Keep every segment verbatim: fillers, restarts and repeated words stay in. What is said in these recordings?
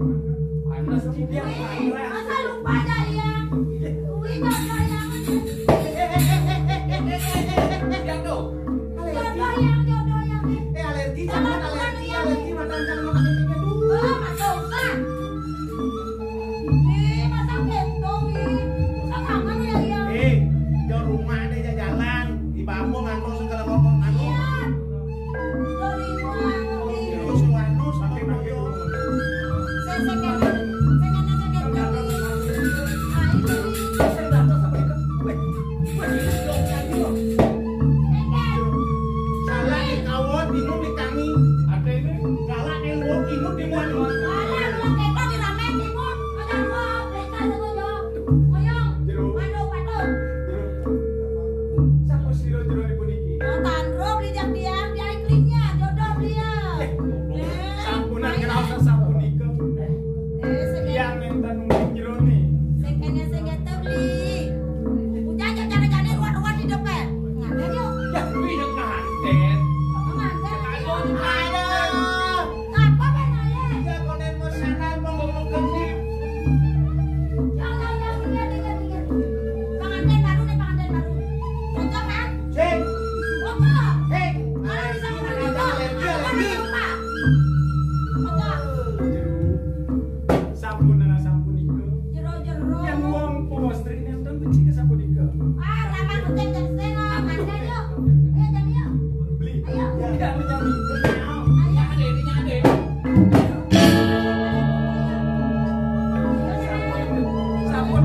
Panas, Cik, ya. Wih, masa lupa dah, Yang? Wih, jodoh Yang. Yang tuh. Jodoh Yang, jodoh Yang, eh. Eh, alergi, jangan alergi, alergi, mata jangan makan ini, aduh. Oh, mata usah. Ih, masa gitu, ih. Susah banget ya, Yang. Eh, jauh rumah deh, jalan. Di Bambong, anu, segala ngomong, anu. Iya. Terus anu, sampai mayo. Sing, sing, sing, sing, sing, sing. Ah, itu. Sing, datang sampai ke, weh, weh, ini belum jadi loh. Salah di kawat, bingung di kami. Ada ini, galak yang mau bingung di mana? Ada, belum kita di ramen, bingung. Ada dua, mereka satu, yo. Ngoyong. Jero. Waduh, waduh. Jero. Sapa sira jero puniki? Oh, Tandro beli jak dia, dia iklimnya, jodoh beliau. Eh, sampunan kenal sasapunika. Eh, sing Yang minta nunggu jerone. Sing kene sing kete beli. Udah aja jane-jane ruwet-ruwet di depan. Nganten yuk. Ya, kuwi yo nganten. Nganten. Ayo, ayo. Apa penanya? Iya, konen mau sana, mau ngomong gede. Ya, ya, ya, iya, iya, iya. Pengantin baru nih, pengantin baru. Cocok kan? Sing. Cocok. Sing. Kalau bisa ngomong cocok, alergi, alergi. Cocok. Sampun, anak sampun nika. Jero-jero. Yang wong pos Tri nenten benci ke sampun nika. Ah, sama kucing dan seno, ada yuk. Ayo, jam yuk. Beli. Ayo. Ya, lu jam. Ayo. Ada ini, ada ini. Sampun. Sampun.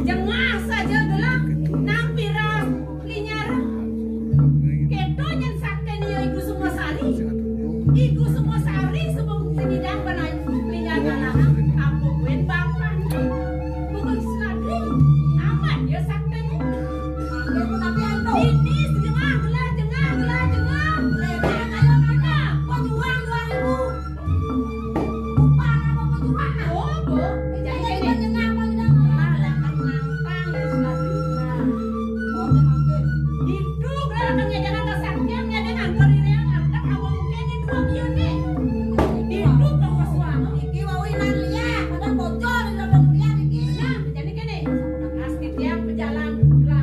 Jengah saja gelah nang piras linyar. Keto nyen sakten ya Ibu Sumosari. Ibu Sumosari sebelum singidang banai linyar ngalahang apa buen bapan. Bukan seladri. Amat ya sakten. Ini jengah gelah jengah gelah jengah. Lebar kayak mana? Kau jual dua ribu. Upah apa mau jual? Oh, Bu. Jadi kan nyenang apa udah malah kan nampang ya seladri. Oke, mangke. Itu gelah kan ngejangan kesaktian, ngejangan kerirean, angkat awang kene dua kieu nih. Itu kau suami. Iki wau ilang liat, ada bocor di dalam liat iki. Nah, jadi kene, pas titiang pejalan gelah.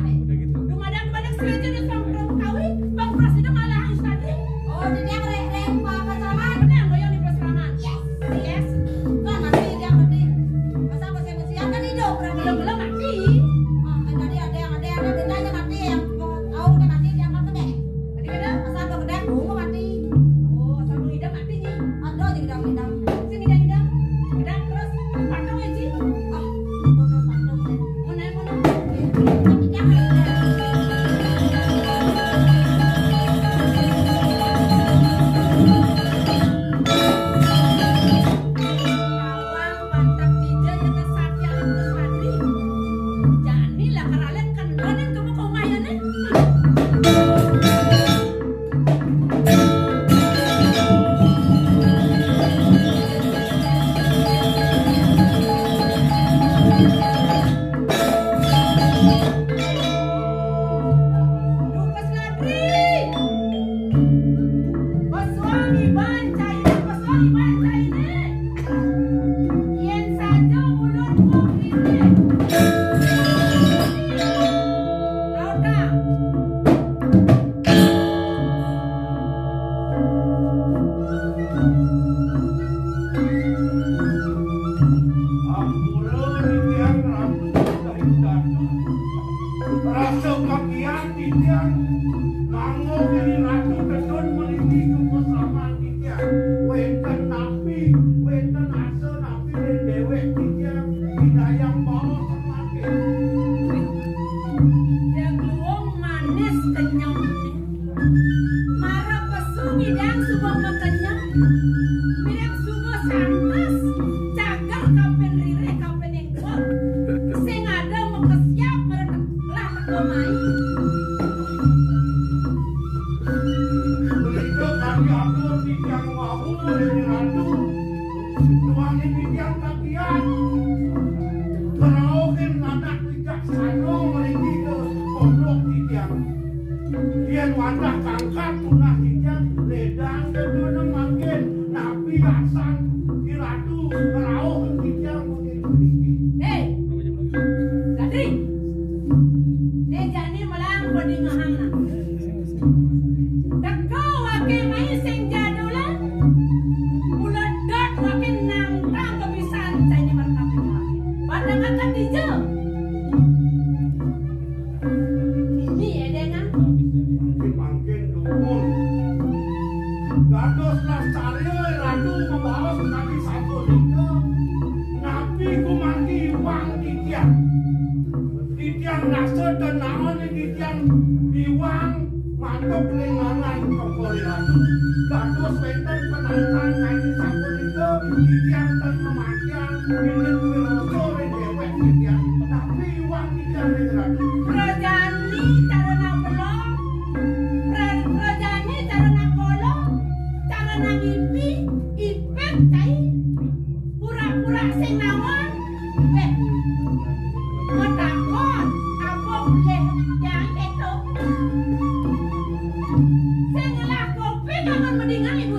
Dumadak-dumadak sengaja dia sampai kawi, bang pras itu malah tadi. Oh, titiang reh-reh apa pacaran? Benar, goyang di peseraman. Yes. Yes. Kan mati dia mati. Masa masih masih kan hidup berarti. Belum belum mati. Ah, kan tadi ada yang ada yang ada bedanya mati yang tahu kan mati dia mati deh. Tadi ada asal gua gedang gua mati. Oh, asal gua ngidam mati nih. Ada aja gedang-gedang. Sing ngidam-ngidam. Gedang terus patung ya, Ci. Ah, gua terus patung deh. Mau naik mau naik. Mati jangan. Awang mantap dija ya kesatian terus Padri. Jani lah keralen kendonan kamu kau mayane. Dukas Padri. Pesuang iban caine, pesuang iban caine. Yen saja ulun wong rine. Laut dah. Ampura titiang Ratu Dayu Datu. Rasa kagiat titiang nganggo diri Ratu Tedun mriki kepasraman titiang. Wénten napi, wénten asa napi ring déwék titiang, idayang baos mangkin. Jagluung manis kenyem. Mara pesu ngidang suba makenyem, mirib suba santes, cager kapin ririh kapin ingkung. Sing ada makesiab mara teka mai. Punika kami atur titiang wau ring Ratu. Duaning titiang kagiat ngrauhin anak wicaksana mriki ka pondok titiang. Yén wantah kangkat tunah titiang, ledang keduna mangkin napi asan I Ratu ngrauhin titiang mangkin mriki. Hé, Gading. Né jani melang padingehang nah. Teka waké mai sing jadulan. Mula dot waké nangkang kebisan cainé markapining waké. Padang akan dija. Ini ya, Dena. Mangkin-mangkin dumun. Dados Lestari Ratu mabaos kadi sapunika. Napi gumanti iwang titiang? Titiang rasa ten naon titiang iwang mantuk ring ngaran Kepala Ratu. Dados wénten penantang kadi sapunika, titiang ten mamatiang, indik wirasa ring déwék titiang. Napi iwang titiang ring Ratu? Prajani cara nang belong, pra-, prajani cara nang kolong, cara nang ipi, ipek cai. Pura-pura sing nawon. Wéh, matakon, apa boleh yang itu? Sing ngelah kopi kangen mendingan ibu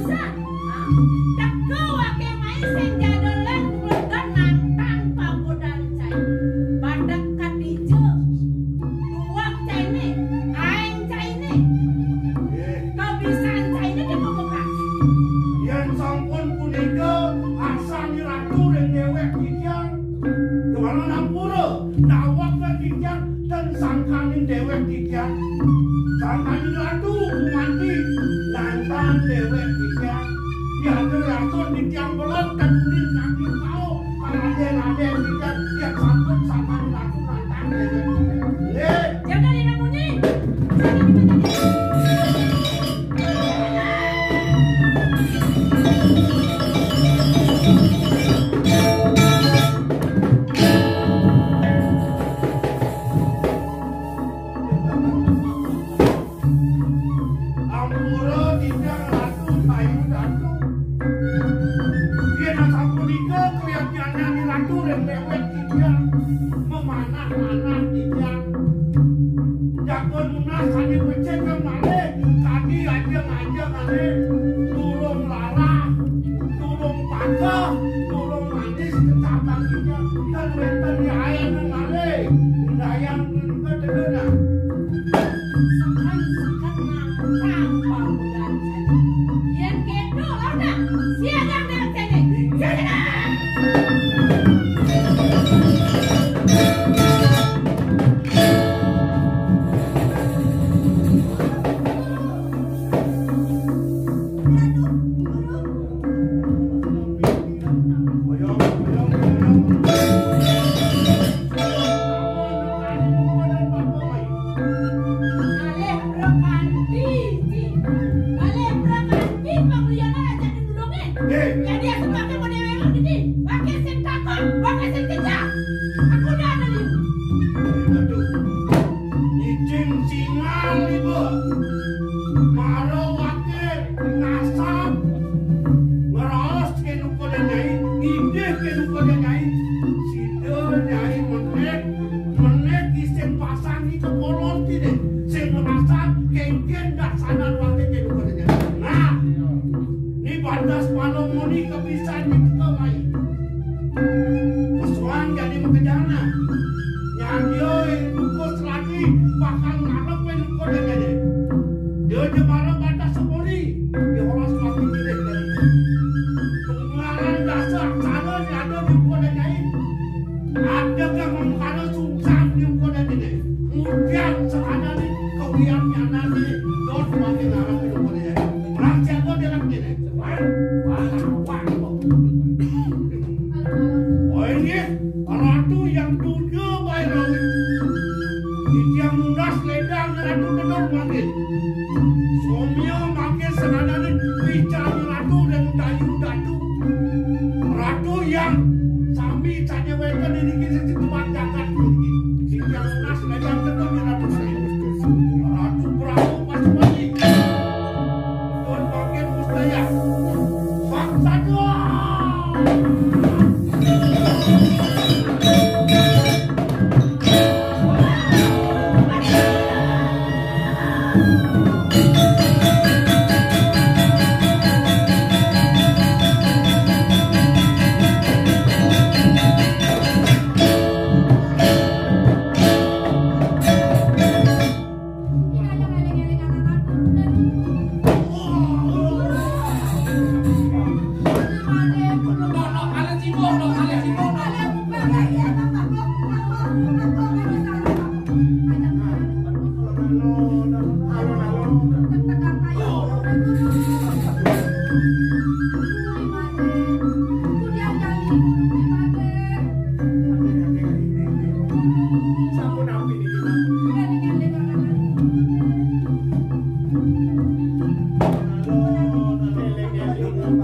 Wah, burung manis kecabang ijo, kan wénten yaé nang malih. Ndayang menika tegenan. Sekan-sekan nantang pamodaan saja. Yén kéto, lho, nah, siagang nang kéné. Siagang! Kalih prakanti, Ji. Kalih prakanti pangguyonan aja ditulungin. Jadi aku pakai mau déwék gini, pakai sing takon, pakai sing kejar. Aku udah ada liu. Aduh. Ijin singal ibu. Maro wakil ngasap. Ngeraos ke nukoda nyai, ngidih ke nukoda nyai. Sida nyai menek, menek isin pasang di kepolon kini. Sing ngerasa kengken dak sadar wakil ke nukoda nyai. Nah, ni batas palong muni kepisan di teka mai. Pesuang jadi makejana. Nyadioi bukus lagi bakal ngarepin koda nyai. Dia jemara batas sepuri. Dia orang semakin gede dari. Tunggalan dasar sana ni ada di koda nyai. Ada ke mengkara sungsang di koda nyai. Kemudian sekarang ni kewian nyana ni dot makin ngarepin koda nyai. Orang siapa dia nak gini? Wah, wah, wah, wah. Oh, ini Ratu yang duda bae rawi. Titiang nunas ledang Ratu Tedung mangkin. Somya mangkin senanane wican Ratu dan Dayu Datu. Ratu yang sami saja wenten niki sing kuat jagat niki. Titiang nunas ledang Tedung Ratu mangkin. Ratu Prabu Pasupati. Tuan Bangkit Mustaya. Bangsa dua.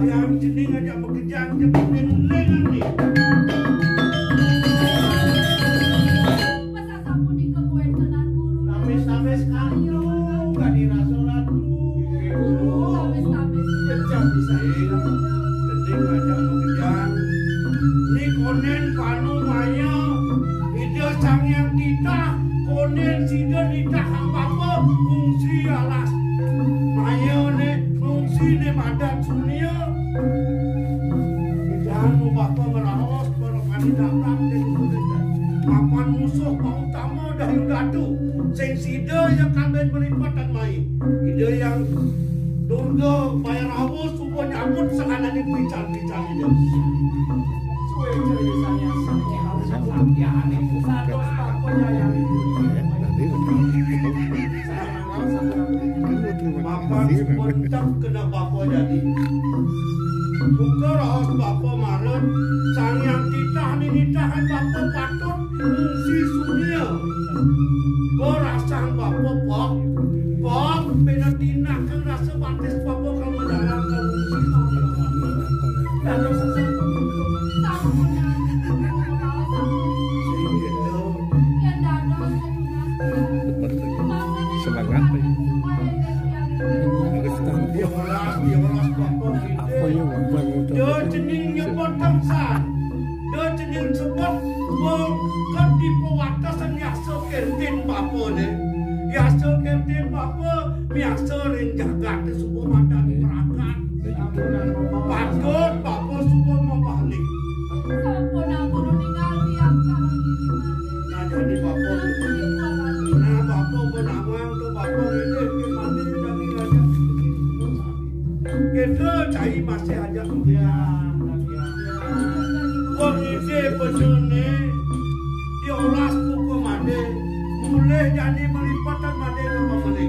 Yang jeneng aja makejang, jeneng lengan nih. Masa sapunika kawéntenan guru? Tamis-tamis kantu, gak dirasa ratu. Guru, tamis-tamis. Kejam bisa hilang. Jeneng aja makejang. Ni konen panu maya. Ida Sang Hyang Titah, konen sida nitah apa-apa, fungsi alas. Maya ne, fungsi ne madan sunia. Jangan mau bapa ngeraos, para kami datang, dia itu. Mapan musuh mau utama dah yudatu. Sing sida yang kambing melipat dan mai. Ida yang Durga bayar awus, subuh nyambut, sekadar dipican-pican ida. Suwe ceritanya sampai harus sampai aneh. Satu apa yang Bapak sumpun cep kena bapa jadi. Buka raos bapa marut, Sang Hyang Titah ninitahan bapa patut ngungsi sunia. Berasang bapa pok, pok, bina tinah kang rasa batis bapa kang mendalam kang ngungsi sunia. Dados sesampun. Sampun. Sing gitu. Semangat. Apa ya, Bang? Do jeneng nyebut tangsan. Do jeneng sebut wong kang dipawatesan yasa kirtin bapane. Yasa kirtin bapa miasa ring jagat suba madan pragat. Patut bapa suba Ai masih aja kuliah. Wong ide bejone diolas buku made, mulih jani melipatan made ke pemeli.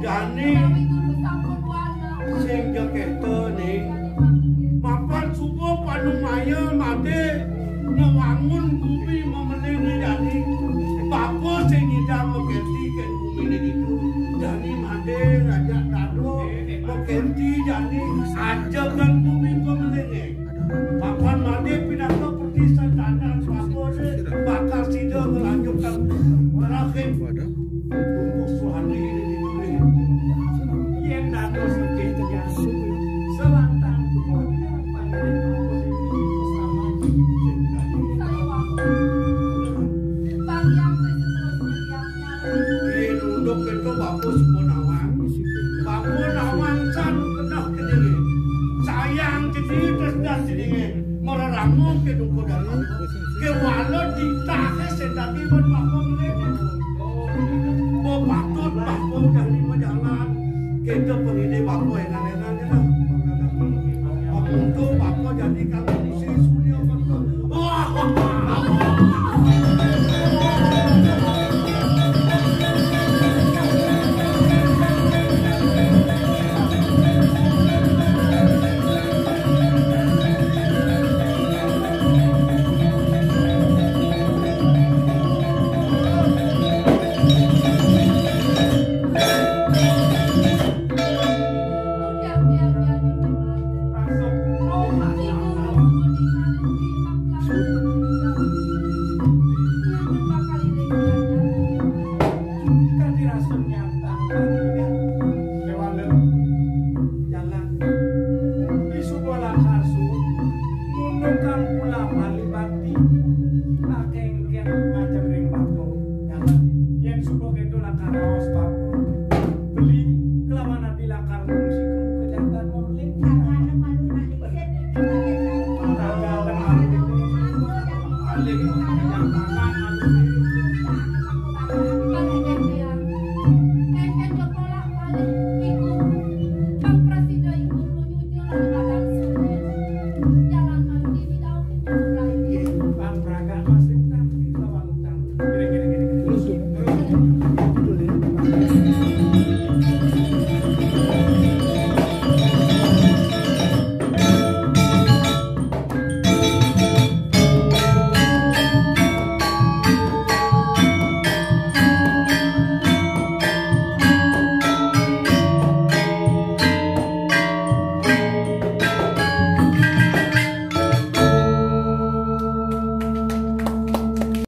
Jani sing jeketa ning mapan subuh panumaya made ngewangun bumi memelini jani. Bapa sing nyidang meketi ke bumi ne ditu. Jani made ngajak dado meketi jani ajegan bumi pemelinge. Mapan made pinaka pertisan tanah bapa ne bakal sida ngelanjutkan terakhir. Tunggu suami ini ditulis. Yen dados sekian selantang keluarga panjenengan ini bersama. Yen unduk itu bagus pun awang. Bagus awang san kenal kediri. Sayang kediri terus dah sedingin. Mereramu ke duku dalam. Ke wala ditahe sendati pun bagus melihat. Bo patut bagus dari majalan. Kita pengide bagus yang